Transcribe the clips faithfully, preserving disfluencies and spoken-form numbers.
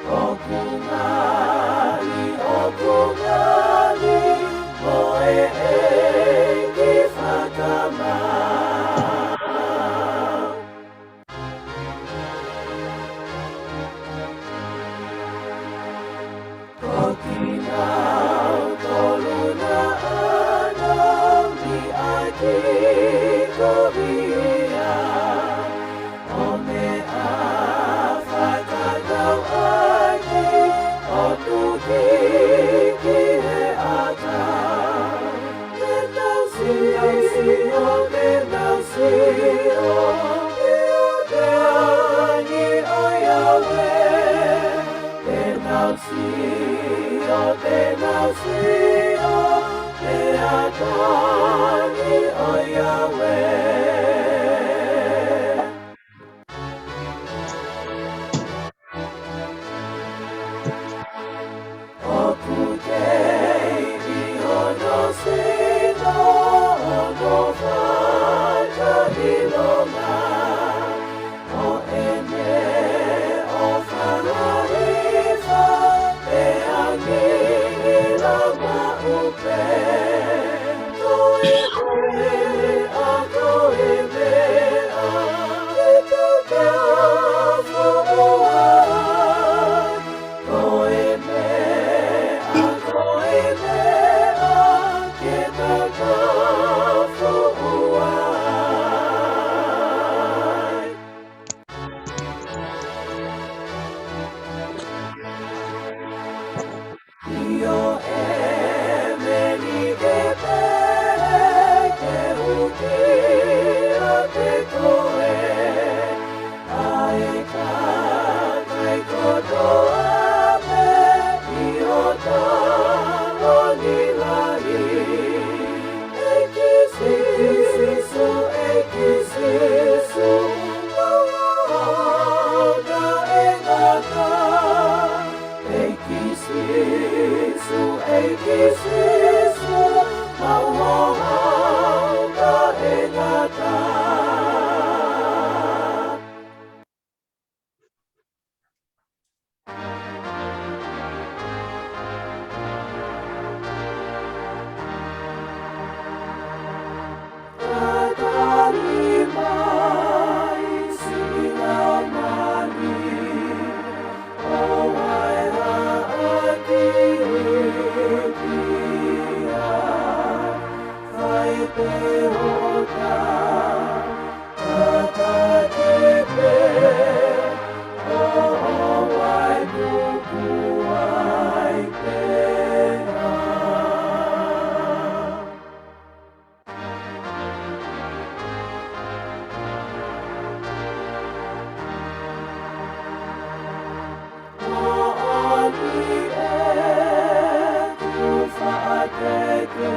ʻOku ngali, ʻoku ngali, ko e ʻEiki fakamā. Ko kinautolu naʻa nau liʻaki kovi ia, ʻo meʻa fakatau ake, ʻo tuki ki he ʻata. Te nau sio, te nau sio, ʻi he ʻatangi ʻo Yahweh. Te nau sio, te nau sio, ʻi he ʻatangi ʻo Yahweh. ʻOku kei ʻi hono sino hono fakaʻilonga, ʻo ʻene ʻofa lahi fai pē ange ʻi lava upe. Ko e meʻa, ko e meʻa ke tau kafoʻua ai. Ko e meʻa, ko e meʻa ke tau kafoʻua ai. ʻIo, ʻe meni ke pehē ke uki ʻiate koe ʻa e kakai kotoa pē ʻi ho taloni lahi. ʻEiki Sīsū, ʻEiki Sīsū, maʻu ha ʻaho ʻo taʻengata. ʻEiki Sīsū, ʻEiki Sīsū, maʻu ha ʻaho ʻo taʻengata. Tatali mai siʻi laumālie, ʻo ʻai haʻaki ia, fai pē ho tā, tataki pē, ʻo ʻai tuku ai pē. Moʻoni ʻeku faʻa keke,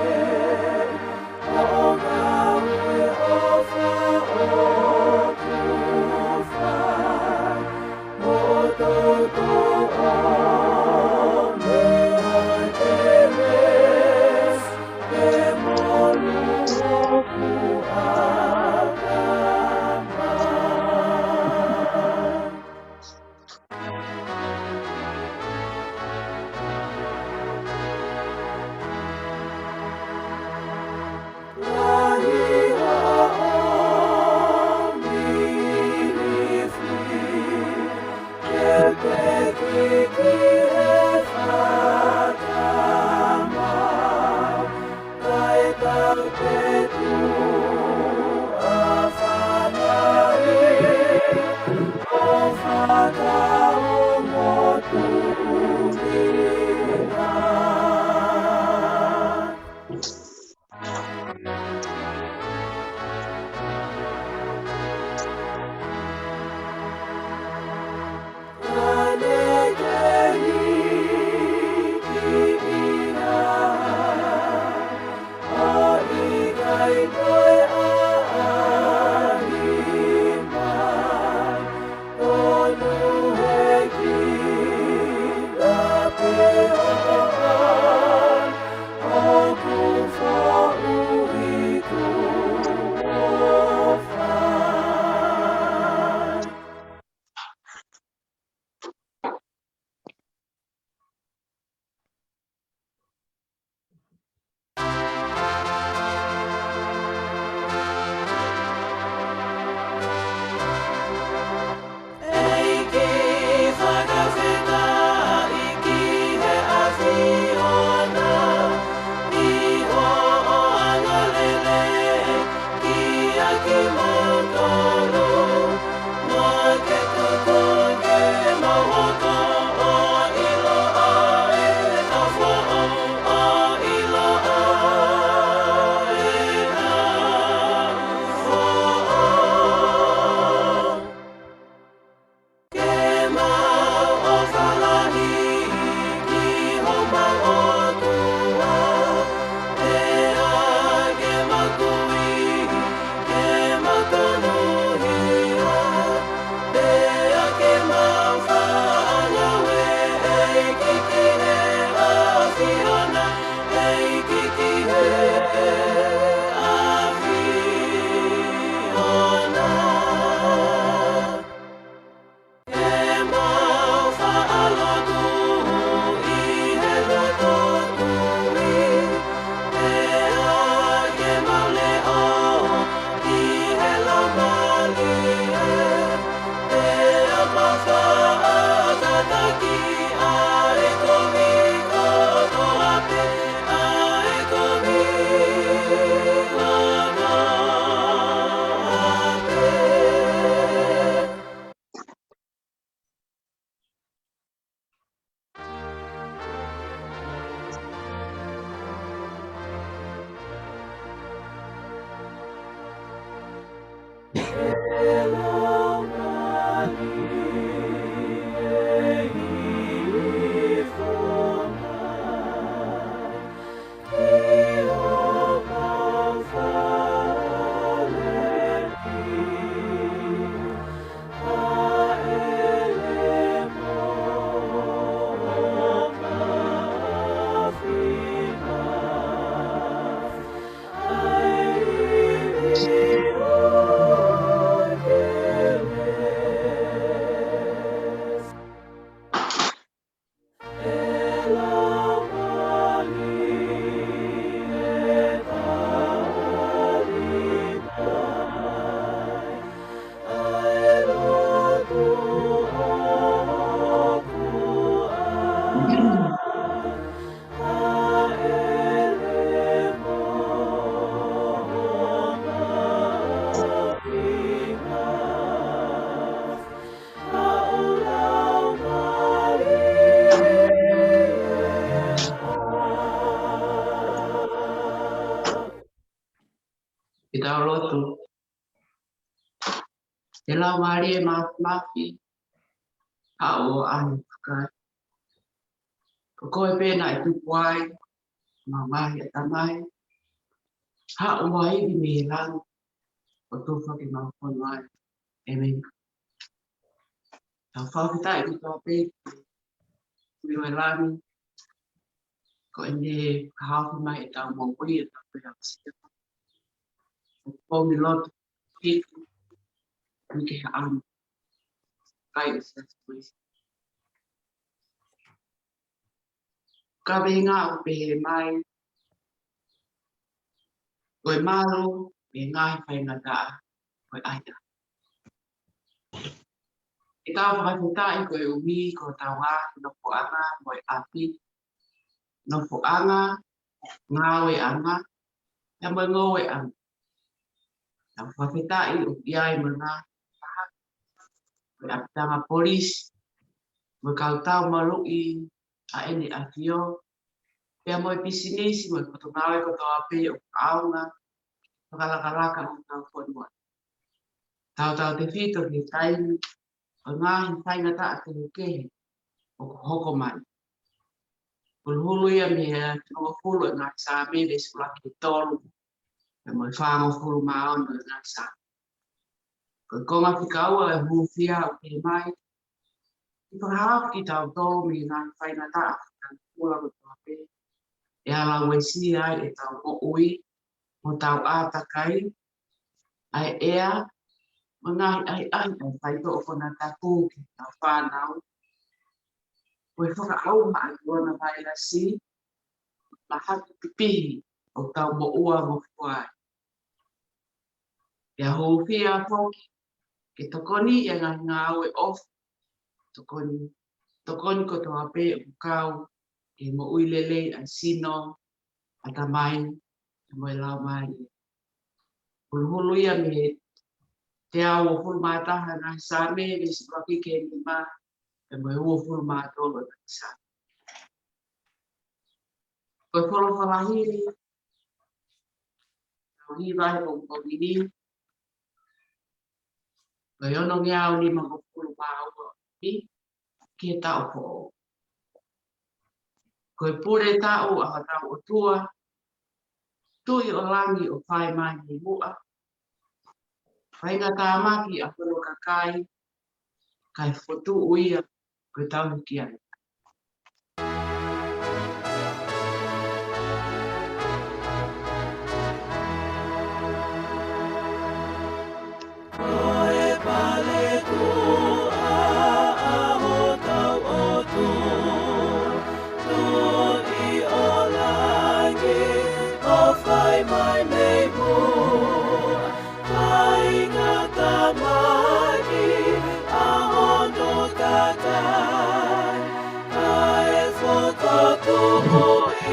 ʻo ngāue ʻofa ʻoku fai. Mo toutou ʻo meʻa ke mesi, ke molu hoku ʻatamai. Lahi haʻo mīlifi, ke peki ki he fakamau, kae tau petu ʻa fānau, ʻo fakaongo tuʻunga. Ke tau lotu. ʻE Laumālie Māfimafi, haʻu ʻo ʻai ʻa e kakai. Ko koe pē naʻe tupu ai ʻemau ngaahi ʻatamai. Haʻu mai mei he langi ʻo tufa ke mau fonu ai. ʻĒmeni. Tau fakafetaʻi kotoa pē ki he ʻOtua ʻo e langi, ko ʻene fakahaofi mai ʻetau moʻui, ʻetau pea sia. ʻOku ou lotu ki he ʻAlo, kae ʻumaʻā ʻa Sīsū Kalaisi. Kaveinga ʻoku pehē mai: Ko e malu mei he ngaahi faingataʻa, ko e ʻahiʻahi. ʻE tau fakafetaʻi koeʻuhi ko hotau ngaahi nofoʻanga mo e ʻapi, nofoʻanga, ngāueʻanga, pea mo e ngoueʻanga. Tau fakafetaʻi ʻoku ʻi ai mo e ngaahi taha, ko e ʻapitanga polisi, mo e kau taumaluʻi ʻa ʻEne ʻAfio, pea mo e pisinisi mo e potungāue kotoa pē ʻoku ʻaonga fakalakalaka ʻo hotau fonua. Tautautefito ki he taimi ʻo e ngaahi faingataʻa kehekehe ʻoku hoko mai. Huluhulu ia mei he tolungofulu ʻo e ngaahi Saame, veesi ʻuluaki ki he tolu, pea mo e fāngofulu mā ono ʻo e ngaahi Saame. Ko e konga fika ua ʻo e hūfia ʻoku pehē mai: Ke fakahaofi kitautolu mei he ngaahi faingataʻa fakatāpula kotoa pē, ʻe ala uesia ai ʻetau moʻui, mo hotau ʻātakai, ʻa e ʻea, mo e ngaahi ʻahiʻahi ʻa e faitoʻo konatapu ki heʻetau fānau, mo e fakaʻauha ʻa e kolonavailasi, mahaki pipihi ʻoku tau moʻua mo fua ai. Pea hūfia foki ke tokoniʻi ʻa e ngaahi ngāue ʻofa, tokoni, tokoni kotoa pē ʻoku kau ki he moʻui lelei ʻa e sino, ʻatamai, mo e laumālie. Huluhulu ia mei he teau uofulu mā taha ʻo e ngaahi Saame, veesi ʻuluaki ki he nima, pea mo e uofulu mā tolu ʻo e ngaahi Saame. Ko e folofola hili ʻoku hivaʻi ʻo ʻo ni, ko e onongeau nimangofulu mā ua ʻo ni ki he taʻu foʻou. Ko e pule taʻu ʻa hotau ʻOtua, Tuʻi ʻo langi ʻoku fai mai mei muʻa. Faingatāmaki ʻa hono kakai, kae fokotuʻu ia ko e tauhi ki ai. Ko e palekua ʻa hotau ʻOtua, Tuʻi ʻo langi ʻoku fai mai mei muʻa. Faingatāmaki ʻa hono kakai, kae fokotuʻu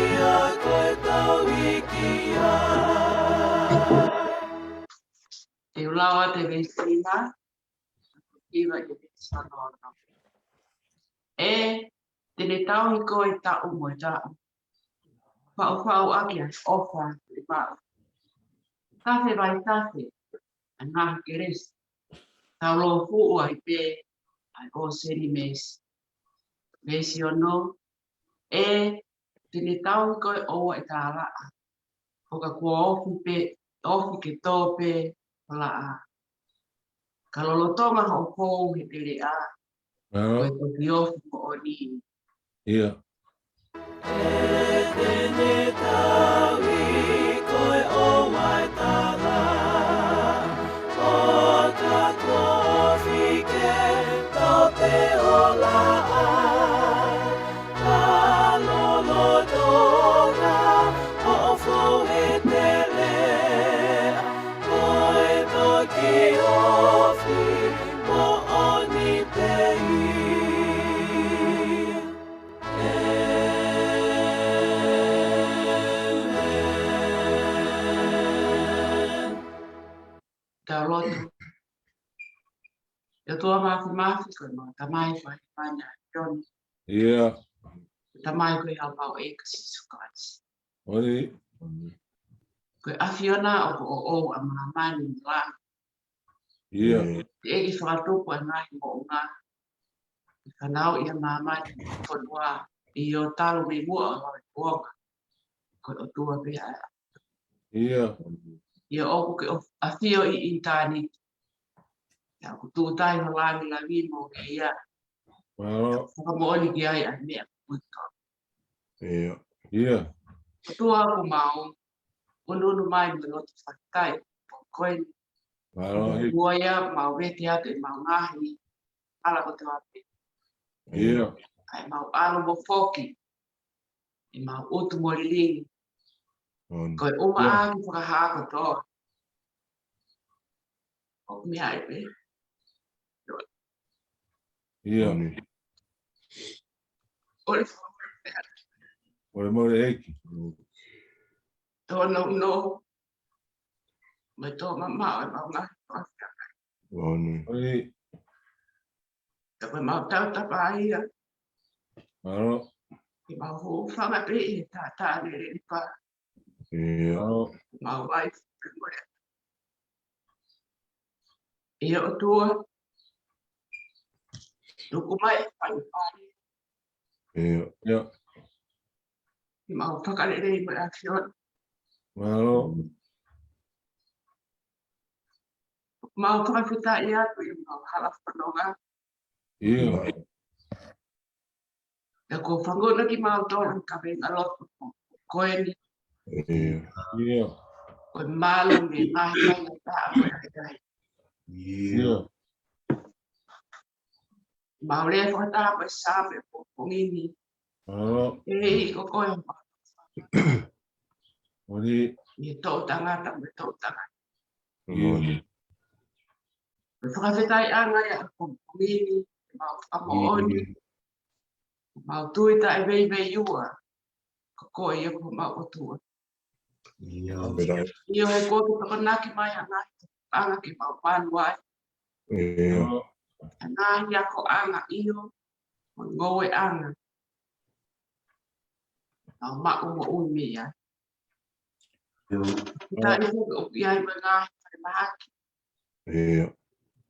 ia ko e tauhi ki ai. Te u lau atu e veesi nima, hiva ʻi he veesi ono. ʻE, te ne tauhi koe taʻu mo e taʻu, faʻufaʻu ʻaki ʻa e ʻofa ʻi maʻu. Tafe vaitafe ʻa e ngaahi kelesi, taulōfuʻu ai pē ʻa e ʻōseni meesi. Veesi ono. ʻE, te ne tauhi koe ʻoua ʻe tālaʻa, ʻo ka kuo ofi pē, ofi ke tō pē ho laʻā. Ka lolotonga hoʻo fou he teleʻa, ko e toki ofi moʻoni. ʻIo. ʻE te ne tauhi koe ʻoua ʻe tālaʻa, ʻo ka kuo ofi ke tō pē ho laʻā. Ka lolotonga hoʻo fou he teleʻa, ko e toki ofi moʻoni pē ia. ʻĒmeni. Tau lotu. ʻE ʻOtua Māfimafi, ko homau Tamai ko e ʻAfiona ʻi he ʻAfiona. ʻIo. Tamai ko e ʻAlo ʻo e ʻEiki ko Sīsū Kalaisi. ʻOi. Ko e ʻAfiona ʻoku ʻoʻou ʻa māmani mo e langi. ʻIo. ʻEiki fakatupu ʻa e ngaahi moʻunga. ʻE fanauʻi ʻa māmani mo e fonua. ʻIo, talu mei muʻa ʻo e kuonga. Ko e ʻOtua pē ʻa e ʻAfiona. ʻIo. ʻIo, ʻoku ke ʻo-, ʻafio ʻi ʻitāniti. ʻIo, ʻoku tuʻu tahi ho langilangi mo e ʻEiki. Mālō. Fakamoʻoni ki ai ʻa e meʻa kotoa. ʻIo. ʻIo. ʻOtua ʻoku mau ʻunuʻunu mai mo e loto fakafetaʻi ʻi he pō ko eni. Mālō. Ko ia mau vete atu ʻemau ngaahi hala kotoa pē. ʻIo. ʻA ʻemau ʻalu mo foki. ʻEmau ʻutu mo lilingi. Mālō. Ko e ʻumaʻā ʻa e fakahā kotoa. ʻOku meʻa ai pē. ʻIo. Mālō. ʻOle fakamolemole. Molemole ʻEiki. Tō no no. Mo e tō mamaʻo ʻemau ngaahi fakafetaʻi. Mālō. ʻOi. Ka ko ʻemau tautapa ia. Mālō. ʻEmau hūfanga pē ʻi he taʻataʻa lelei pē. ʻIo. Mālō. Mau vai. ʻIo ʻOtua. Tuku mai ʻa e fai fai. ʻIo. ʻIo. ʻEmau fakalelei mo e ʻAfiona. Mālō. Mau fakafetaʻi atu ʻi heʻemau hala fononga. ʻIo. ʻIo, ko e fanguna kimautolu ka venga loto ko eni. ʻIo. ʻIo. Ko e malu mei he ngaahi faingataʻa mo e ʻahiʻahi. ʻIo. Mau lea fakataha mo e Saame ʻo e pongipongi ni. Mālō. ʻEiki ko koe. Mālō. ʻI he toʻu tangata mo e toʻu tangata. ʻIo. Mālō. Ko e fakafetaʻiʻanga ia ʻa e pongipongi ni, mau fakamoʻoni. ʻIo. Mau tui taʻeveiveiua. Ko koe ia ko homau ʻOtua. ʻIo. ʻIo he kuo ke tokonaki mai ʻa e ngaahi anga ke mau manu ai. ʻIo. ʻA e ngaahi akoʻanga ʻio, mo e ngoueʻanga. Mau maʻu moʻui mei ai. ʻIo. Kita ʻi he ʻoku ʻi ai mo e ngaahi falemahaki. ʻIo.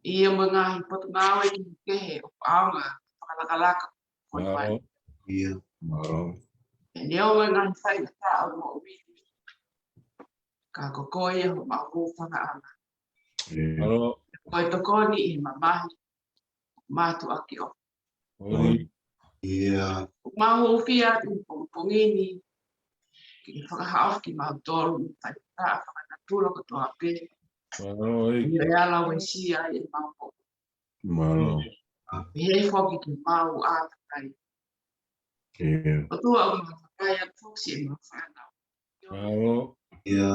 ʻIo mo e ngaahi potungāue kehekehe ʻoku ʻaonga fakalakalaka. Ko e mai. ʻIo. Mālō. ʻE neongo e ngaahi faingataʻa ʻo e moʻui. Ka ko koe ia homau hūfangaʻanga. ʻIo. Mālō. Ko e tokoni ʻi he mamahi. Mātuʻaki ʻo. ʻIo. ʻIo. Mau hūfia atu ʻi he pongipongi ni. Ke fakahaofi kimautolu ʻi he faingataʻa fakanatula kotoa pē. Mālō, ʻEiki. ʻIo, ʻe ala uesia ʻemau moʻui. Mālō. Pehē foki ki heʻemau ʻātakai. ʻIo. ʻOtua ʻoku mau fakafetaʻi atu foki siʻemau fānau. Mālō. ʻIo.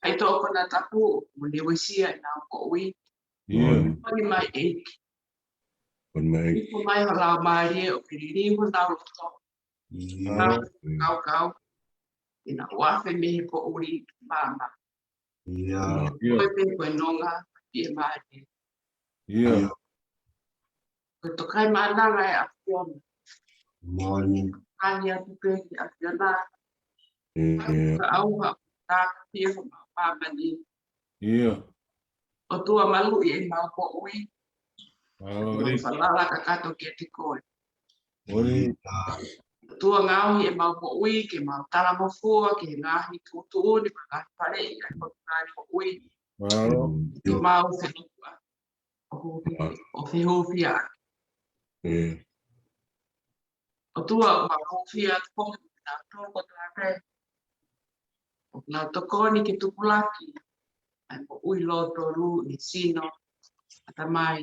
ʻAi ʻa e konatapu, mo ne uesia ʻenau moʻui. ʻIo. Tokoni mai ʻEiki. Tokoni mai ʻEiki. Hifo mai ho laumālie ʻo ke liliu honau loto. ʻIo. Kaukau. ʻI heʻenau afe mei he poʻuli māmā. ʻIo. ʻIo. Ko e pē ko e nonga, pie mai. ʻIo. Ko e tokaimaʻananga ʻa e ʻAfiona. Moʻoni. Kani atu pē ki he ʻAfiona. ʻIo. Ka ʻauha, ka pie ho māmani. ʻIo. ʻOtua maluʻi ʻemau moʻui. Mālō. Mau falala kakato kiate koe. ʻOtua ngaohi ʻemau moʻui ke mau talangofua ki he ngaahi tuʻutuʻuni mo e ngaahi faleʻi ʻa e potungāue moʻui. Mālō. Ke mau felotua. ʻO hūfi-, ʻo fehūfia. ʻOtua ʻoku mau hūfia atu foki mo kinautolu kotoa pē ʻoku nau tokoni ke tupulaki ʻa e moʻui lōtolu ʻi he sino, ʻatamai,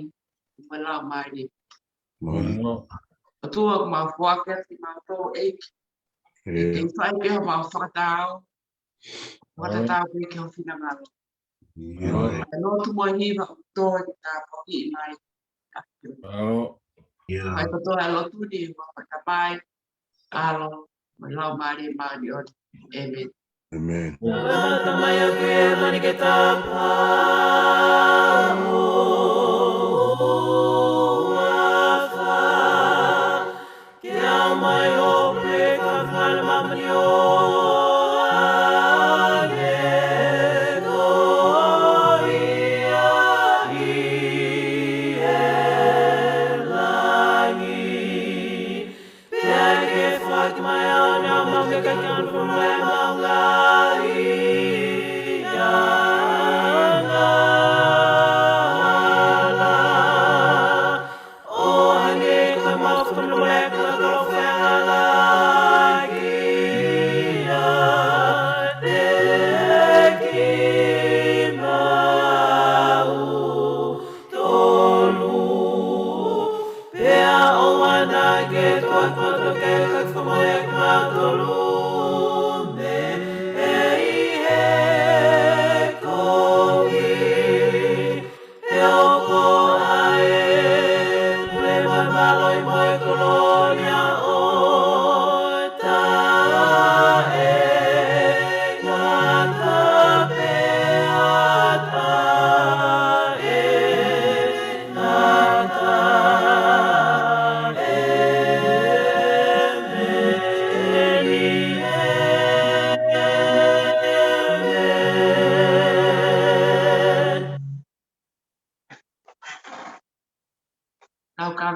mo e laumālie. Mālō. ʻOtua ʻoku mau foaki atu kimautolu ʻEiki. Ke fai pē homau fakataau. Fakatatau pē ki ho finangalo. ʻIo. ʻA e lotu mo e hiva ʻoku toe ki tāpuakiʻi mai. ʻIo. ʻA e kotoa ʻa e lotu ni ʻi he huafa ʻo e Tamai, ʻAlo, mo e Laumālie Māʻoniʻoni. ʻĒmeni. ʻĒmeni. Tamai ʻoku ʻi hēvani ke tāpuhā ho huafa. Ke aʻu mai hoʻo puleʻanga, fai māmani ʻo hangē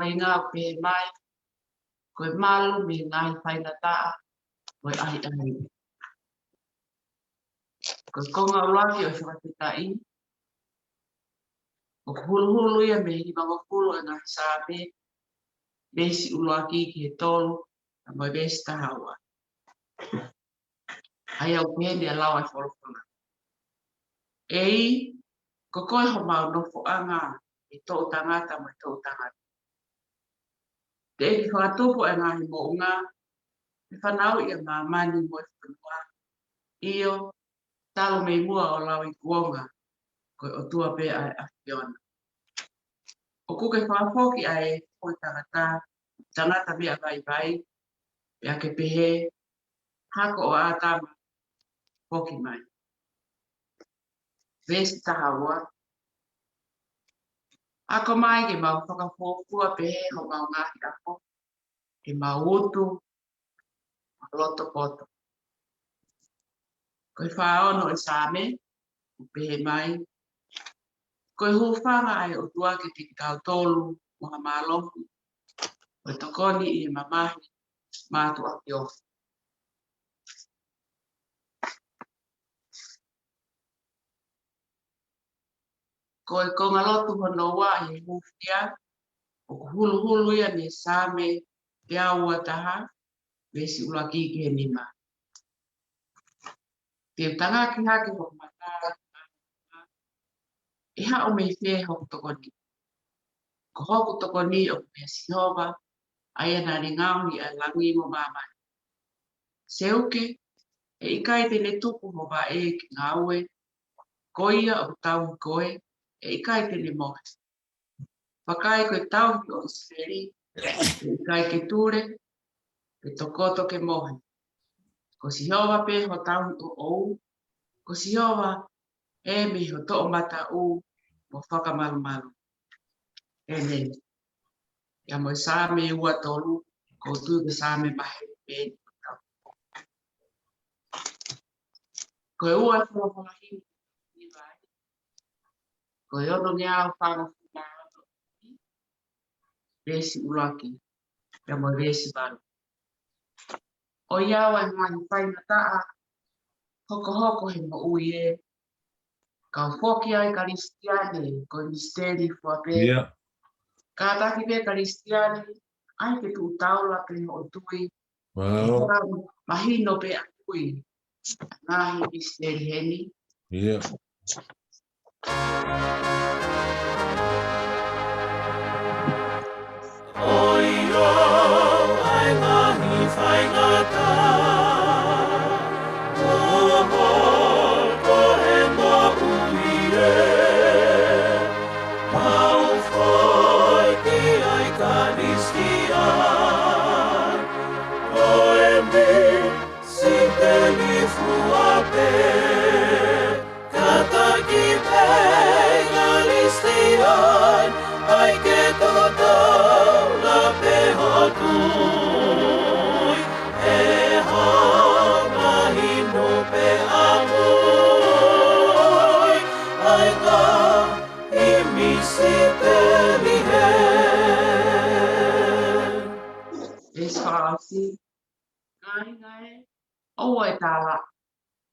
fainga ʻoku pehē mai, ko e malu mei he ngaahi faingataʻa, ko e ʻahiʻahi. Ko e konga ʻuluaki ʻo e fakafetaʻi, ʻoku huluhulu ia mei he hivangofulu ʻo e ngaahi Saame, veesi ʻuluaki ki he tolu, pea mo e veesi taha ua. ʻA ia ʻoku pehē ni ʻa e lau ʻa e folofola. ʻEiki, ko koe homau nofoʻanga ʻi he toʻutangata mo e toʻutangata. Teʻeki fakatupu ʻa e ngaahi moʻunga, pe fanauʻi ʻa māmani mo e fonua. ʻIo, talu mei muʻa ʻo lauikuonga, ko e ʻOtua pē ʻa e ʻAfiona. ʻOku ke fakafoki ʻa e hoko ʻo e tangata, tangata meʻa vaivai, pea ke pehē, hako ʻo ʻĀtama, foki mai. Veesi taha ua. Ako mai ke mau fakafuofua pehē homau ngaahi ako, ke mau utu, loto poto. Ko e fā ono ʻo e Saame, ʻoku pehē mai, ko e hūfanga ʻa e ʻOtua kiate kitautolu mo ha mālohi, ko e tokoni ʻi he mamahi, mātuʻaki ofi. Ko e konga lotu hono ua ʻi he hūfia, ʻoku huluhulu ia mei he Saame teau ua taha, veesi ʻuluaki ki he nima. Te u tangaki hake hoku mata, ʻe haʻu mei fē hoku tokoni? Ko hoku tokoni ʻoku meia Sihova, ʻa ia naʻa ne ngaohi ʻa e langi mo māmani. Seuke, ʻe ʻikai te ne tuku ho vaʻe ke ngāue, ko ia ʻoku tauhi koe, ʻe ʻikai te ne mohe. Vakai, ko e tauhi ʻo ʻIsileli, ʻe ʻikai ke tule, pe tokoto ke mohe. Ko Sihova pē ho tauhi ʻoʻou, ko Sihova ē mei ho toʻomataʻu mo fakamalumalu. ʻĒmeni. Ia mo e Saame ua tolu, ʻoku ou tui ko e Saame maheni pē. Ko e ua e folofola himi, ko e onongeau fāngofulu mā ono, veesi ʻuluaki, ia mo e veesi valu. ʻOiauē, ngaahi faingataʻa hokohoko he moʻui ē, kau foki ai Kalisitiane, ko e misiteli fua pē. Ia. Kātaki pē Kalisitiane, ʻai ke tuʻu taula pē hoʻo tui. Wow. Ka mahino pē ʻa e kui. Ngaahi misiteli heni. Ia. ʻOiauē, ngaahi faingataʻa hokohoko he moʻui ē, kau foki ai Kalisitiane, ko e misiteli fua pē. Kātaki pē Kalisitiane, ʻai ke tuʻu taula pē hoʻo tui. ʻE hā mahino pē ʻa e kui, ʻa e ngaahi misiteli hē. Veesi fā ʻosi, kāinga ē, ʻoua ʻe tālaʻa,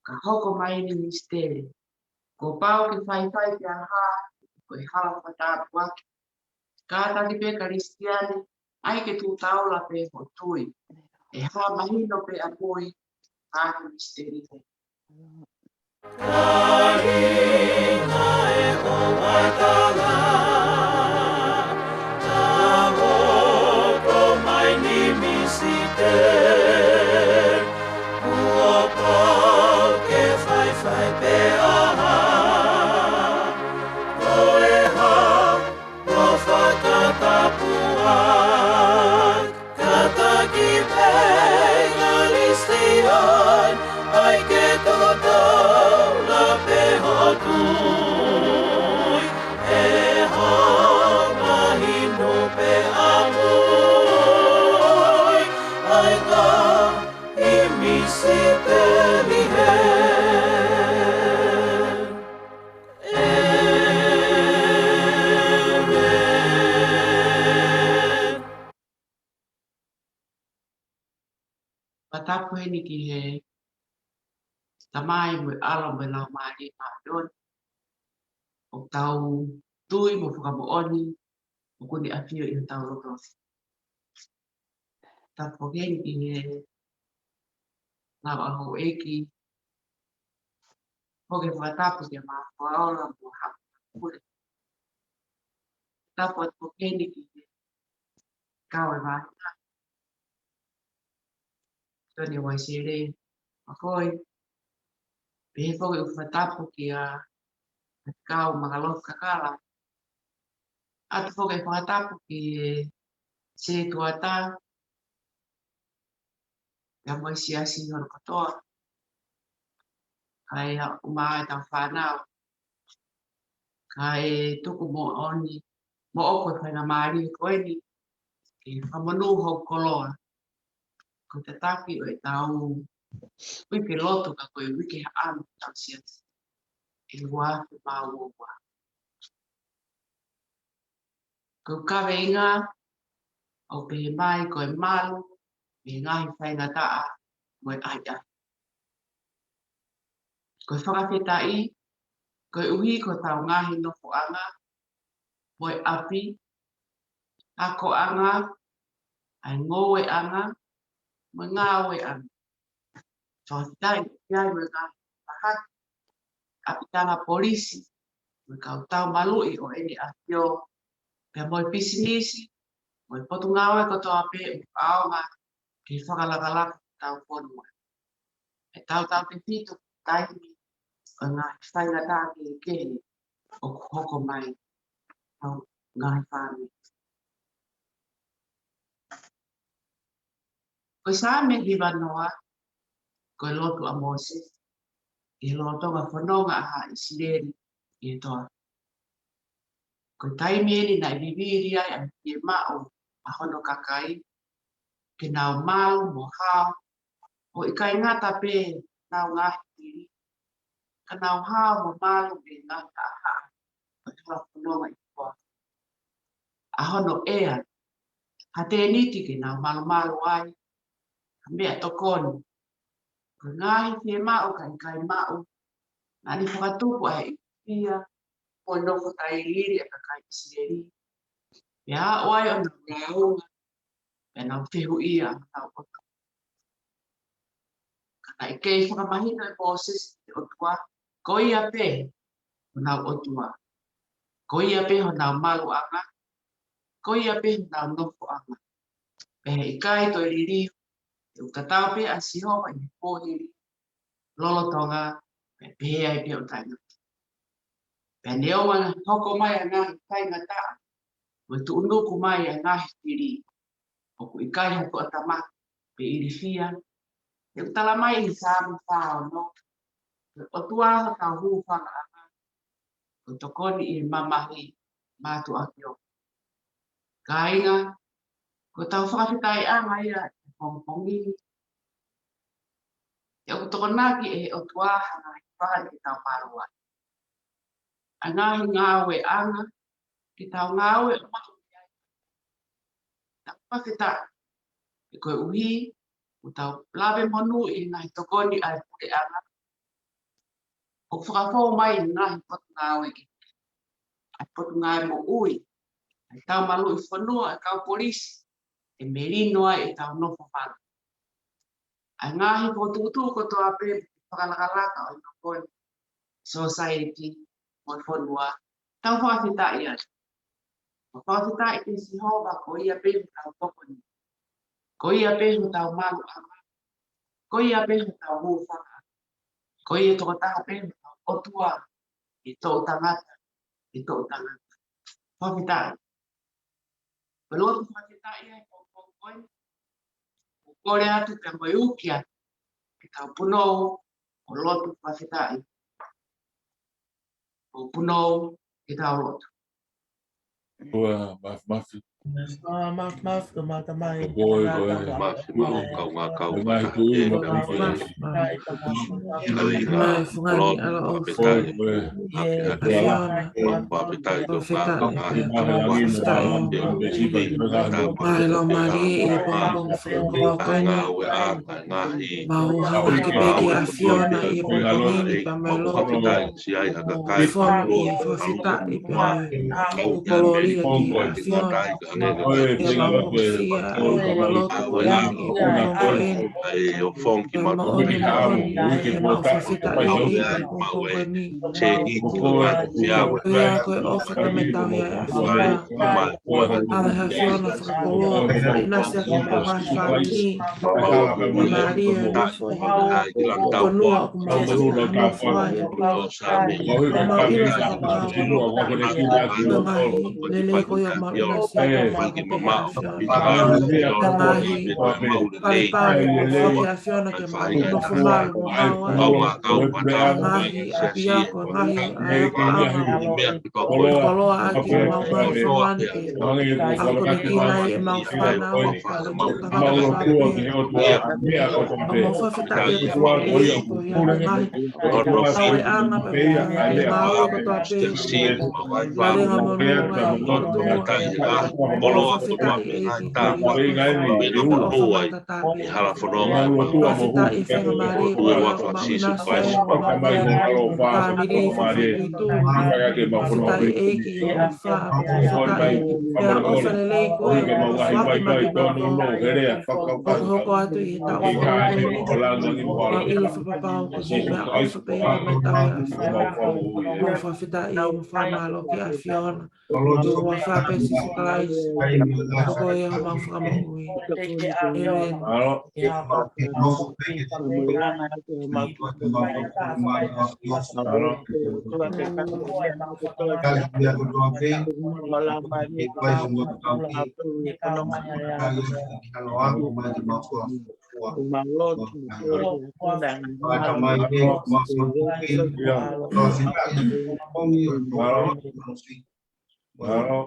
ka hoko mai ʻeni misiteli. Kuo pau ke faifai pea hā, ko e hala fakatāpuaki. Kātaki pē Kalisitiane, ʻai ke tuʻu taula pē hoʻo tui. ʻE hā mahino pē ʻa e kui, ʻa e misiteli hē. Kāinga ē, ʻoua ʻe tālaʻa, ka hoko mai ʻeni misiteli. Kuo pau ke faifai pea hā, ko e hala fakatāpuaki. Kātaki pē Kalisitiane, ʻai ke tuʻu taula pē hoʻo tui. ʻE hā mahino pē ʻa e kui, ʻa e ngaahi misiteli hē. eni ki he Tamai mo e ʻAlo mo e Laumālie Māʻoniʻoni. ʻOku tau tui mo fakamoʻoni ʻoku ne ʻafio ʻi hotau loto. Tapu foki eni ki he ngaahi houʻeiki, foki fakatapu ki he Maʻafu ʻo e Ola mo Haʻa Pule. Tapu atu foki eni ki he kau e vāhenga, Tony Waisele, Makoi. Pehē foki ʻeku fakatapu kia Faifekau Makalofi Kakala. ʻOatu foki e fakatapu ki he Setuata, pea mo e siasi hono kotoa. Kae ʻumaʻā ʻetau fānau. Kae tuku moʻoni, moʻoku e faingamālie ko eni ke fakamonū hoku koloa ko e tataki ʻo ʻetau uike lotu, ka ko e uike haʻamo ʻetau siasi ʻi he ua afe mā ua ua. Ko e kaveinga ʻoku pehē mai ko e malu mei he ngaahi faingataʻa mo e ʻahiʻahi. Ko e fakafetaʻi koeʻuhi ko hotau ngaahi nofoʻanga, ko e ʻapi, akoʻanga, ʻa e ngoueʻanga mo e ngāueʻanga. Fakafetaʻi ki ai mo e ngaahi mahaki, ʻapitanga polisi, mo e kau tau maluʻi ʻo ʻEne ʻAfio, pea mo e pisinisi mo e potungāue kotoa pē ʻoku ʻaonga ki he fakalakalaka ʻetau fonua. ʻE tautautefito ki he taimi ʻo e ngaahi faingataʻa kehekehe ʻoku hoko mai ʻetau ngaahi fāmili. Ko e Saame hiva noa, ko e lotu ʻa Mōsese ʻi he lolotonga fononga ʻa haʻa ʻIsileli ʻi he toafa. Ko e taimi eni naʻe vivili ai ʻa e fiemaʻu ʻa hono kakai ke nau malu mo hao, ʻo ʻikai ngata pē ʻenau ngaahi fili, ka nau hao mo malu mei he ngaahi haʻahaʻa ʻo e hala fononga ʻi he toafa. ʻA hono ʻea ha tēniti ke nau malumalu ai, ha meʻatokoni. Ko e ngaahi fiemaʻu ka ʻikai maʻu, naʻa ne fakatupu ʻa e ilifia mo e nofo tailiili ʻa e kakai ʻIsileli. Pea aʻu ai ʻo nau lāunga, pea nau fehuʻia ʻa honau ʻOtua. Ka naʻe kei fakamahino ʻe Mōsese ki he ʻOtua, ko ia pē honau ʻOtua, ko ia pē honau maluʻanga, ko ia pē honau nofoʻanga. Pea he ʻikai toe liliu, he ʻoku tatau pē ʻa Sihova ʻi he kuohili lolotonga, pea pehē ai pē ʻo taʻengata. Pea neongo naʻe hoko mai ʻa e ngaahi faingataʻa mo e tuʻunuku mai ʻa e ngaahi fili, ʻoku ʻikai ha toʻatama pe ilifia. He ʻoku tala mai ʻi he Saame fā ono, ko e ʻOtua hotau hūfangaʻanga, ko e tokoni ʻi he mamahi mātuʻaki ʻo. Kāinga, ko hotau fakafetaʻiʻanga ia ʻi he pongipongi ni. He ʻoku tokonaki ʻe he ʻOtua ha ngaahi fale ke tau malu ai, ʻa e ngaahi ngāueʻanga ke tau ngāue ʻo maʻu ai. Tau fakafetaʻi, he koeʻuhi ʻoku tau lave monū ʻi he ngaahi tokoni ʻa e puleʻanga ʻoku fakafou mai ʻi he ngaahi potungāue kehekehe, ʻa e Potungāue Moʻui, ʻa e tau maluʻi fonua, ʻa e kau polisi, ʻe melino ai ʻetau nofo malu. ʻA e ngaahi fokotuʻutuʻu kotoa pē, fakalakalaka ʻo e nofo ni, sōsaieti mo e fonua, tau fakafetaʻi ai. Tau fakafetaʻi kia Sihova, ko ia pē hotau tokoni, ko ia pē hotau maluʻanga, ko ia pē hotau hūfanga, ko ia tokotaha pē hotau ʻOtua, ʻi he toʻutangata, ʻi he toʻutangata. Fakafetaʻi. Ko e lotu fakafetaʻi ia ʻi he pongipongi ko eni. ʻOku kole atu pea mo e uki atu ke tau punou ʻo lotu fakafetaʻi. ʻO punou ke tau lotu. ʻOku māfimafi. Mafimafi, kaungā kau. Mafimafi, mafimafi. Mai fungani ala o fai. Mai lau mali i pongipongi fakakoa ko eni. Mau hanga ki he ʻAfiona ʻi he pongipongi ni pea mau lotu. Fonu ʻi he fakafetaʻi pea mau kolōlia ki he ʻAfiona. Pea mau hūfia ʻa e lotu ko eni ʻi he pongipongi ni. Pea mau ʻomi ʻa e fakafetaʻi ʻi he pongipongi ni. Ko e ʻofa ke me tau ia ʻe ʻAfiona. ʻAle ha ʻAfiona fakakoloa, ʻinasi ʻaki ʻa e ngaahi fāmili, mālie ʻa e nofo ʻi he fonua ʻoku mau nofo ai ʻa e pea mau ʻinasi ʻaki ʻa e ngaahi lelei ko ia mau ʻinasi ʻaki ʻa e ngaahi palepale ʻa e ʻAfiona ke mau nofo malu mo mau ai. ʻA e ngaahi ʻapiako, ngaahi ʻapiako, koloa ʻaki ʻemau ngaahi fāmili, ʻa e konekina ʻi heʻemau fānau, ʻa e kau tangata fāmili. ʻOku mau fakafetaʻi ʻEiki ko ia ʻa e ngaahi ʻaueʻanga pea mo e ngāue kotoa pē. Lalenga mo e ngāue ʻa e ʻOtua. ʻOku mau fakafetaʻi ʻEiki ko ia ʻa e ʻofa tatau. ʻOku mau fakafetaʻi ʻi he faingamālie ko ia ʻoku mau ʻinasi ai. Fāmili, fefine, fetuʻu. Fakafetaʻi ʻEiki ʻi he ʻofa, fakafetaʻi ʻi he ʻofa lelei ko ia ʻoku foaki mai kimautolu. ʻOku hoko atu ʻi he taʻu foʻou ni. ʻOku mau ʻilo fakapapau ko e meʻaʻofa pē ia ʻoku mau tauhi ʻa e ʻAfiona. ʻOku mau fakafetaʻi mo fakamālō ki he ʻAfiona. ʻOku mau fakafetaʻi Sīsū Kalaisi. Ko ia homau Fakamoʻui. ʻĒmeni. Mālō.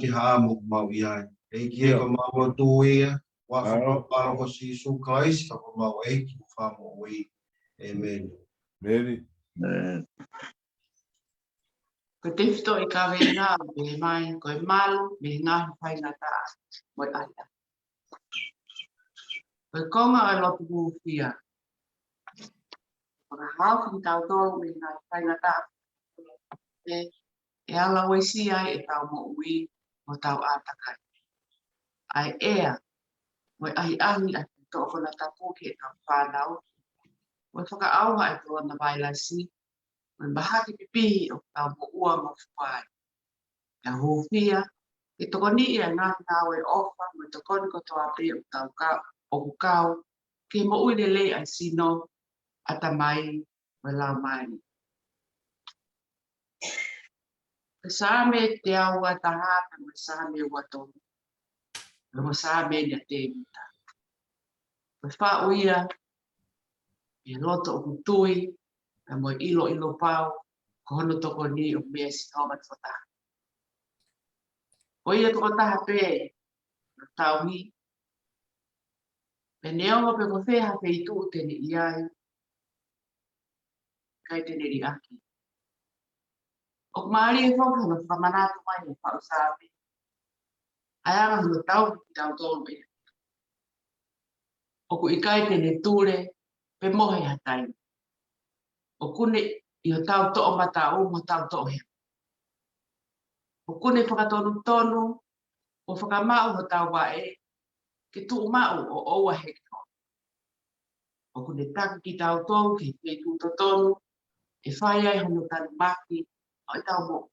Ki he haʻamo mau ʻi ai. ʻEiki ē, ko ʻemau lotu ia, ʻi he huafa mālōlō ko Sīsū Kalaisi, ko homau ʻEiki mo Fakamoʻui. ʻĒmeni. ʻĒmeni. Ko e tefitoʻi kaveinga ʻoku pehē mai, ko e malu mei he ngaahi faingataʻa mo e ʻahiʻahi. Ko e konga ʻo e lotu hūfia. Fakahaofi kitautolu mei he ngaahi faingataʻa. ʻE, ʻe ala uesia ai ʻetau moʻui mo hotau ʻātakai. ʻA e ʻea, mo e ʻahiʻahi ʻa e toʻo konatapu ki heʻetau fānau. Mo e fakaʻauha ʻa e kolona vailasi, mo e mahaki pipihi ʻoku tau moʻua mo fua ai. Pea hūfia, ke tokoniʻi ʻa e ngaahi ngāue ʻofa, mo e tokoni kotoa pē ʻoku tau ka-, ʻoku kau, ki he moʻui lelei ʻa e sino, ʻatamai, mo e laumālie. Ko e Saame teau ua taha, pea mo e Saame ua tolu. Pea mo e Saame ʻa Tēvita. Ko e faʻu ia, ʻi he loto ʻoku tui, pea mo e ʻiloʻilo pau, ko hono tokoni ʻoku meʻa ʻa Sihova tokotaha. Ko ia tokotaha pē, ʻoku tauhi. Pea neongo pe ko fē ha feituʻu te ne ʻi ai, ʻikai te ne liʻaki. ʻOku mālie foki hono fakamanatu mai ʻe he faʻu Saame ʻa e anga hono tauhi kitautolu ʻe ia. ʻOku ʻikai te ne tule, pe mohe ha taimi. ʻOku ne ʻi hotau toʻomataʻu mo hotau toʻohema. ʻOku ne fakatonutonu, ʻo fakamaʻu hotau vaʻe, ke tuʻu maʻu ʻo ʻoua ʻe heke holo. ʻOku ne taki kitautolu ki he feituʻu totonu, ʻe fai ai hono tanumaki ʻo ʻetau moʻui.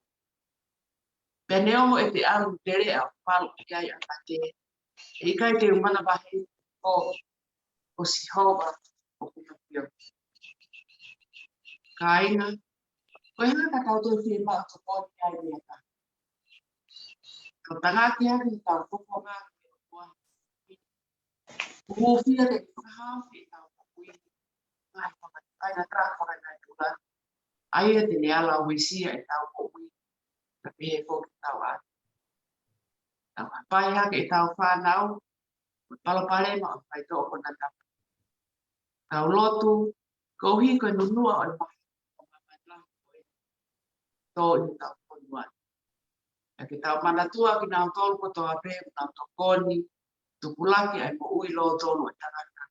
Pea neongo ʻete ʻalu ʻi he teleʻa ʻoku palo ki ai ʻa e mate, ʻe ʻikai te u manavahē, ko, ko Sihova ʻoku ʻi hoku ʻapi. Kāinga, ko e hā ka tau toe fiemaʻu tokoni ai meʻa taha? Tau tangaki ʻaki ʻetau fofonga ki he ʻOtua. Hūfia ke fakahaofi ʻetau moʻui. Ngaahi faka-, ngaahi ngataʻanga fakanatura. ʻA ia te ne ala uesia ʻetau moʻui. Pea pehē foki ʻetau ʻalu. Tau hapai hake ʻetau fānau, mo e palopalema ʻo e faitoʻo konatapu. Tau lotu, koeʻuhi ko e nunuʻa ʻo e maha, ʻo e maha ko ē, tō ʻi hotau fonua. Pea ke tau manatua kinautolu kotoa pē ʻoku nau tokoni, tupulaki ʻa e moʻui lōtolu ʻo e tangata.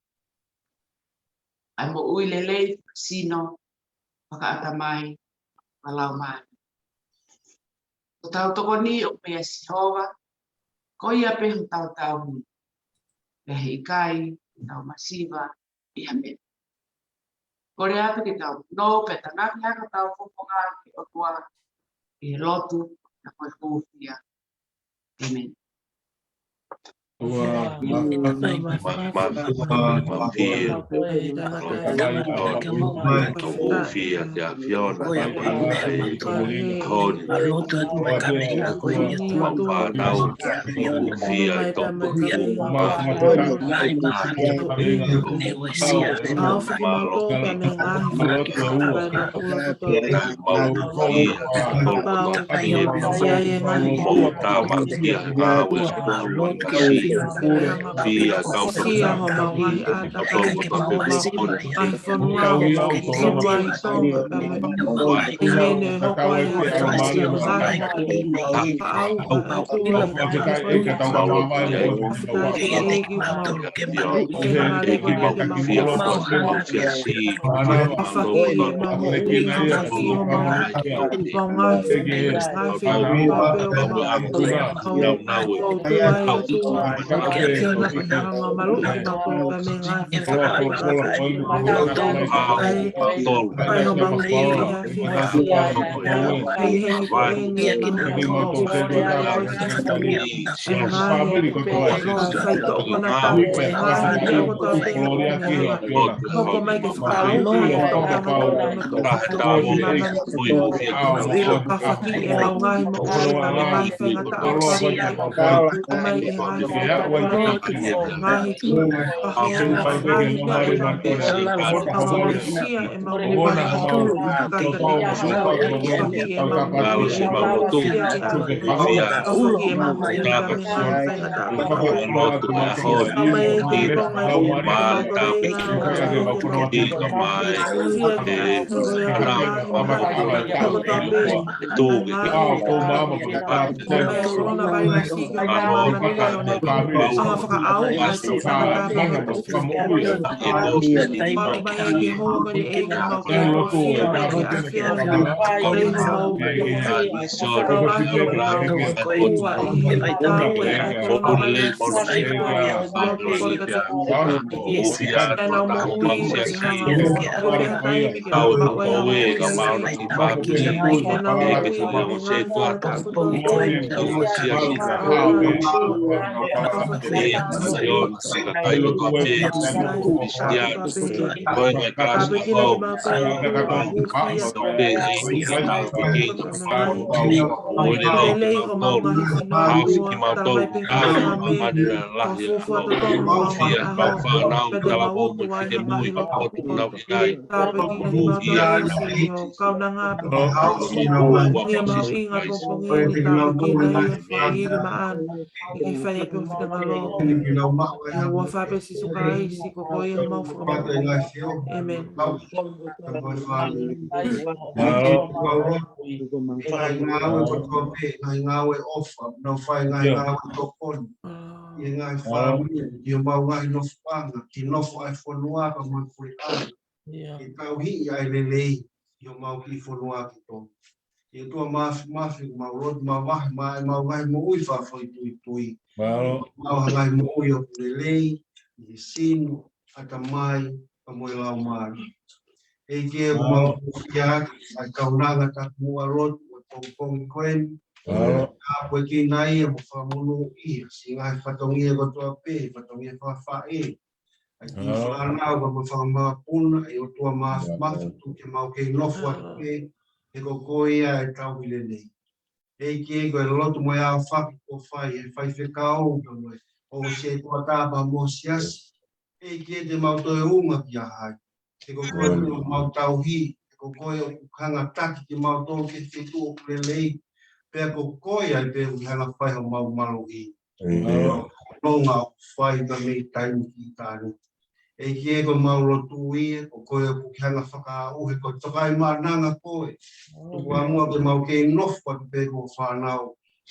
ʻA e moʻui lelei, sino, fakaʻatamai, fakalaumālie. Ko hotau tokoni ʻoku meia Sihova, ko ia pē hotau tauhi. Pea heʻikai ke tau masiva ʻi ha meʻa. Kole atu ke tau nofo pea tangaki hake hotau fofonga ki he ʻOtua ʻi he lotu, pea ko e hūfia. ʻĒmeni. ʻĒmeni. Ngaahi ngāue kotoa pē, ngaahi ngāue ʻofa, nau fai ngaahi ngāue tokoni. ʻI he ngaahi fāmili, ʻi homau ngaahi nofoʻanga, ki he nofo ʻa e fonua pea mo e puleʻanga. Ke tauhi ʻa e lelei, ʻi homau kiʻi fonua ki tō. ʻE ʻOtua Māfimafi, mau lotu, mau vahe, mau, mau ngaahi moʻui fakafoʻituitui. Mau ha ngaahi moʻui ʻoku lelei, ʻi he sino, ʻatamai, pea mo e laumālie. ʻEiki ē, mau fiefia ʻa e kaunanga tapu ua lotu ʻo e pongipongi ko eni. ʻA e puekina ia mo fakamonūʻia, siʻi ngaahi fatongia kotoa pē, fatongia fakafaʻē. ʻA e kiʻi fānau pea mo e fakamāpuna, ʻe ʻOtua Māfimafi, tuku ke mau kei nofo atu pē, he ko koe ia ʻe tauhi lelei. ʻEiki ē, ko e lotu mo e aofaki kuo fai ʻe he faifekau, pea mo e ʻosi e tuʻa tā pea mo e siasi. ʻEiki ē, te mau toe ʻunga kia hai. He ko koe ʻoku mau tauhi, he ko koe ʻoku hanga ʻo taki kimautolu ki he feituʻu ʻoku lelei. pea ko koe ai pē ʻoku ke hanga fai homau maluʻi. ʻĒmeni. Nonga ʻoku fai mei taimi ki taimi. ʻEiki ē, ko ʻemau lotu ia, ko koe ʻoku ke hanga fakaʻuhe, ko e tokaimaʻananga koe. Tuku ā muʻa ke mau kei nofo atu pē ko e fānau,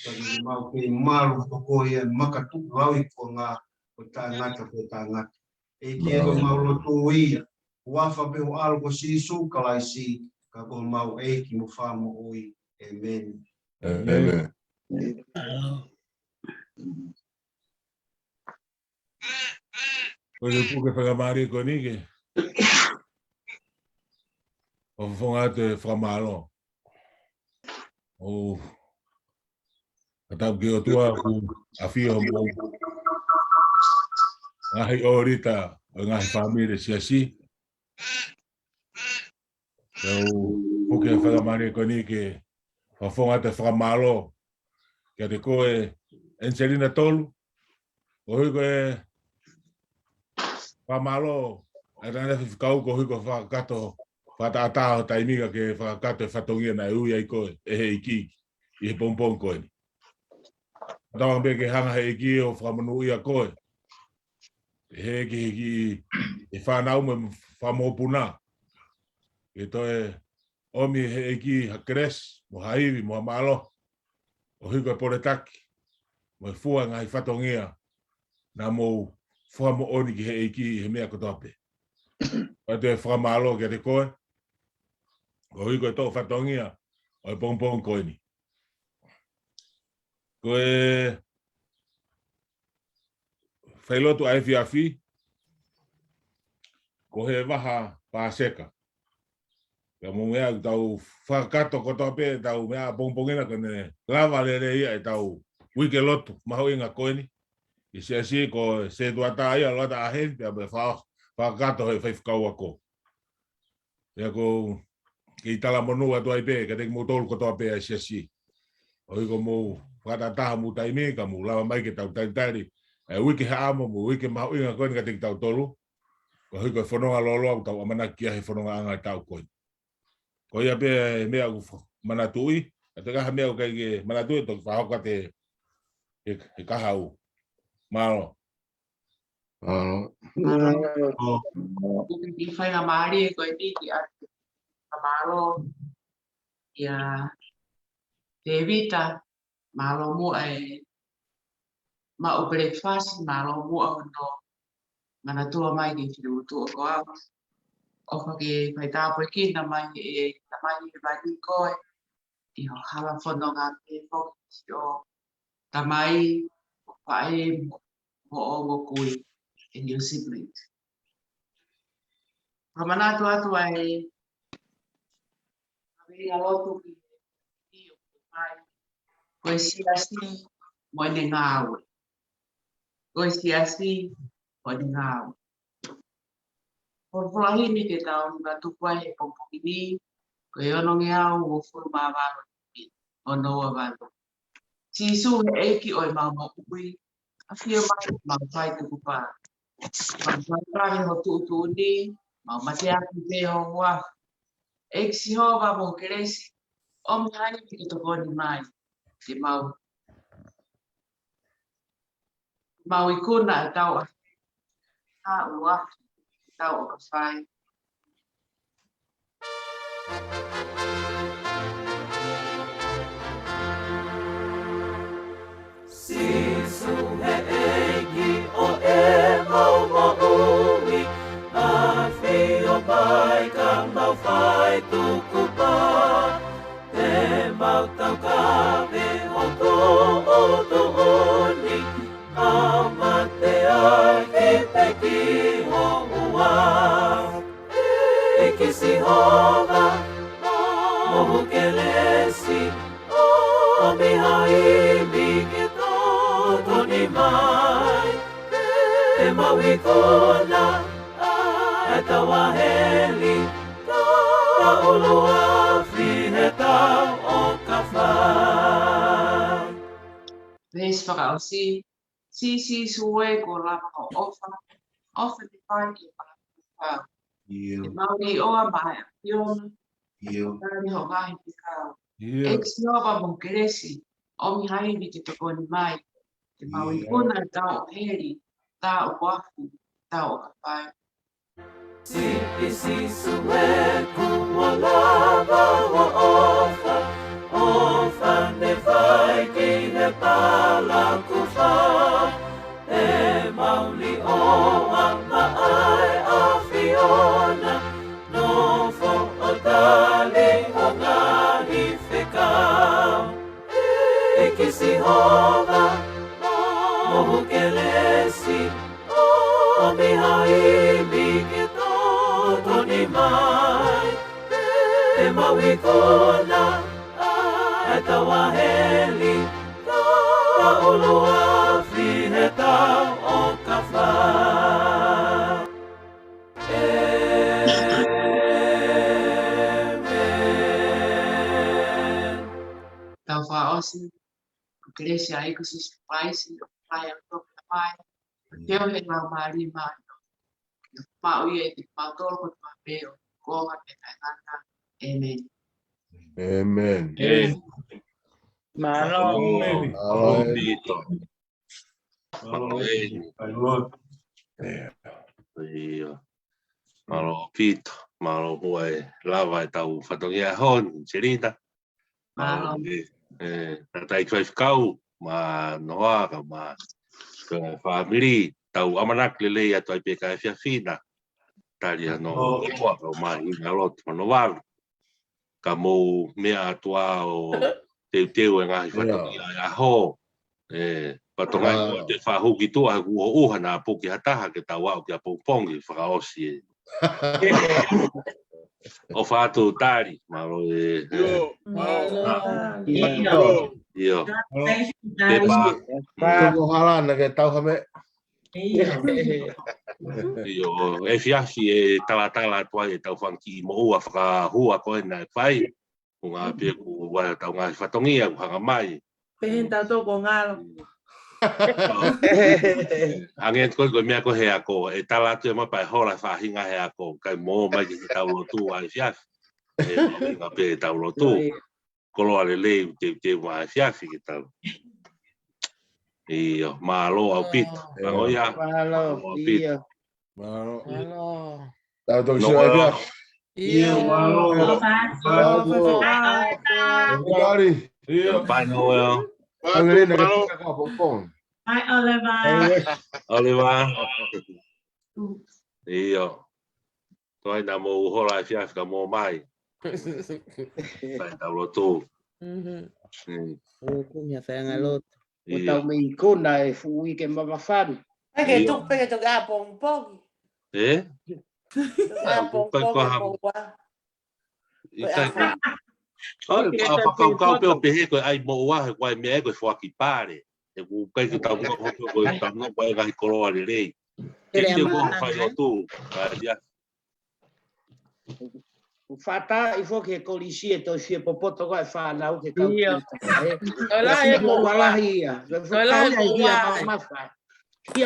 ka ke mau kei malu ko koe ia, makatuʻu lau i konga, ko e tangata, ko e tangata. ʻEiki ē, ko ʻemau lotu ia, huafa pē ho ʻAlo ko Sīsū Kalaisi, ka ko homau ʻEiki mo Fakamoʻui. ʻĒmeni. ʻĒmeni. Ko e puke fakamālie ko eni ke fakafofonga atu e fakamālō. ʻOku fakatauange ki he ʻOtua ʻoku ʻafio homau ngaahi ʻōlita ʻo e ngaahi fāmili siasi. Ko e puke fakamālie ko eni ke fakafofonga atu e fakamālō kiate koe ʻEniselina Tolu, koeʻuhi ko e fakamālō ʻa e tangataʻeiki faifekau, koeʻuhi ko e fakakakato, fakatātā ho taimi kae fakakakato e fatongia naʻe ui ai koe ʻe he ʻEiki ʻi he pongipongi ko eni. Tauange pē ke hanga he ʻEiki ʻo fakamonūʻia koe ʻe he ʻEiki, ʻEiki, e fānau mo e fanga mokopuna. Ke toe ʻomi he ʻEiki ha kelesi, mo ha ivi, mo ha mālohi, koeʻuhi ko e poletaki mo e fua e ngaahi fatongia naʻa mou fakamoʻoni ki he ʻEiki he meʻa kotoa pē. Pea toe fakamālō kiate koe koeʻuhi ko e toʻo fatongia ʻo e pongipongi ko eni. Ko e failotu ʻa e efiafi, ko e vaha Pāseka. Ka mou meʻa ʻoku tau fakakakato kotoa pē ʻetau meʻa ʻapongipongi na, ko ʻene lava lelei ia ʻetau uike lotu mahuʻinga ko eni ʻi he siasi, ko e sētuata ia ʻo Loʻata ʻAheni, pea mo e fa-, fakakakato he faifekau ako. Pea ʻoku ou kei talamonū atu ai pē kiate kimoutolu kotoa pē ʻa e siasi, koeʻuhi ko hoʻomou fakatātā homou taimi ka mou lava mai ke tau talitali e uike haʻamo mo e uike mahuʻinga ko eni kiate kitautolu, koeʻuhi ko e fononga lōloa ʻoku tau ʻamanaki ki ai he fonongaʻanga e taʻu ko eni. Ko ia pē e meʻa ʻoku fa-, manatuʻi, ka ʻi ai ha meʻa ʻoku ʻikai ke manatuʻi, toki fakahoko atu he, he kahaʻu. Mālō. Mālō. Mālō. ʻOku ou kiʻi faingamālie ko eni ke ʻoatu e fakamālō kia Tēvita, mālō muʻa e maʻu breakfast, mālō muʻa hono manatua mai ke fiu tuʻu ko au. ʻOfa ke fai tāpuekina mai ʻe he Tamai Hēvani koe ʻi ho hala fononga pea foki ki siʻo tamai, faʻē mo, mo ongo kui, and your siblings. Fakamanatu atu ai, kaveinga lotu ki he ʻEiki ʻoku ʻomai, ko e siasi mo ʻene ngāue. Ko e siasi mo ʻene ngāue. Ko e folofola himi ke tau fakatupu ai he pongipongi ni, ko e onongeau uofulu mā valu, ono ua valu. Sīsū he ʻEiki ʻo ʻemau moʻui, ʻafio mai ʻo mau fai tukupā. Mau fai pale ho tuʻutuʻuni, mau mateaki pē ho huafa. ʻEiki Sihova mo ho kelesi, ʻomi ha ivi ke tokoni mai ke mau, mau ikuna ʻetau ʻahiʻahi, ʻa ʻuluaki ʻetau ʻoka fai. Sīsū he ʻEiki ʻo ʻemau moʻui, ʻafio mai ka mau fai tukupā. Te mau taukaveʻi ho tuʻutuʻuni, ʻa mateaki pē ki ho huafa. ʻEiki Sihova, mo ho kelesi, ʻomi ha ivi ke tokoni mai. Te mau ikuna ʻetau ʻahiʻahi, ʻa ʻuluaki ʻetau ʻoka fai. Veesi fakaʻosi, Sī Sīsū ē, kuo lava hoʻo ʻofa, ʻofa te fai ke pā. ʻIo. Te mau ʻiloa mai ʻa e ʻAfiona, ʻIo. Tali hoʻo ngaahi fekau. ʻIo. ʻEiki Sihova, mo ho kelesi, ʻomi ha ivi ke tokoni mai. Ke mau ikuna ʻetau ʻoheli, tā ʻoku afi, tā ʻoku fai. Siʻi Sīsū ē kuo lava hoʻo ʻofa, ʻofa ne fai ki he palakufa. ʻE mauli ʻo ʻama ai ʻa e ʻAfiona, nofo ʻo tali hoʻo ngaahi fekau. ʻEiki Sihova, mo ho kelesi, ʻomi ha ivi ke tokoni mai. ʻE mau ikuna ʻetau ʻoheli, tā ʻuluafi he tā ʻoku fai. ʻĒmeni. Tau fakaʻosi, ko e kelesi ʻa e ʻEiki ko Sīsū Kalaisi, ʻofa ʻa e ʻOtua ko e Tamai, ʻa e feohi ʻa e Laumālie Māʻoniʻoni, ke maʻu ia ʻiate kimautolu kotoa pē ʻo kuonga pea taʻengata. ʻĒmeni. ʻĒmeni. Mālō. Mālō ʻaupito. Mālō ʻEiki. ʻIo. Mālō ʻaupito. Mālō ʻaupito e lava ʻetau fatongia he ʻaho ni, Selina. Mālō. Mālō ʻEiki. ʻE, tātā e faifekau, mo Noa, kae ʻumaʻā e fāmili, tau ʻamanaki lelei atu ai pē ki he efiafi ni. Tali hono ʻofa, kae ʻumaʻā e hinga lotu hono valu. Ka mou meʻa atu ā ʻo teuteu e ngaahi fatongia ʻo e ʻaho. ʻE, fatongia ʻoku te faʻa hū ki tuʻa he kuo ʻuha naʻa puke ha taha ke tau aʻu ki ʻapongipongi fakaʻosi ē. ʻOfa atu Tali, mālō ē. ʻIo, mālō. ʻIo. ʻIo. Thank you, Tali. Pepa. Ko hala na ke tau ha meʻa. ʻIo. ʻIo, efiafi ʻe talatala atu ai ʻetau fanga kiʻi moʻua fakahua ko ē naʻe fai. Ko e ngaahi pē ko e ʻuha ʻetau ngaahi fatongia ʻoku hanga mai. Pehē tau tō ko ngalo. Ange ko e, ko e meʻa ko e he ako, ʻe tala atu ē mai pē hola e faʻahinga he ako, kae mou ō mai ki heʻetau lotu ʻa efiafi. ʻE mahuʻinga pē ʻetau lotu. Koloa lelei, teuteu mai efiafi ke tau. ʻIo, mālō ʻaupito. Mālō ia. Mālō, mālō ʻaupito. ʻIo. Mālō. Mālō. Tau toki sio ai pea. ʻIo, mālō. Mālō. Mālō. Mālō. ʻIo. Bye, Noel. Mālō. Mālō. Bye, Oliver. Oliver. ʻIo. Toe ʻai naʻa mou hola efiafi ka mou ō mai. Sai tau lotu. Mhm. Mm. ʻOku mea fai ʻa e lotu. ʻIo. Tau mei kona e fuʻu uike mamafa ni. Peke tuk, peke tuk ʻapongipongi. Ē? ʻApongipongi, ʻapongipongi. ʻIkai ko. ʻOi, pea fakakaukau pē ʻo pehē ko e ʻai moʻua he ko e meʻa ko e foaki pale. ʻOku ʻikai ke tau ngāue ko e tau ngāue ko e ngaahi koloa lelei. Ke te ko fai o tu. ʻIo. Fata i foki he kolisi ʻe toe fie popoto ko e fānau ke kau. ʻIo. Ko e lahi e moʻua lahi ia. Ko e lahi e moʻua. Ia mamafa. Ia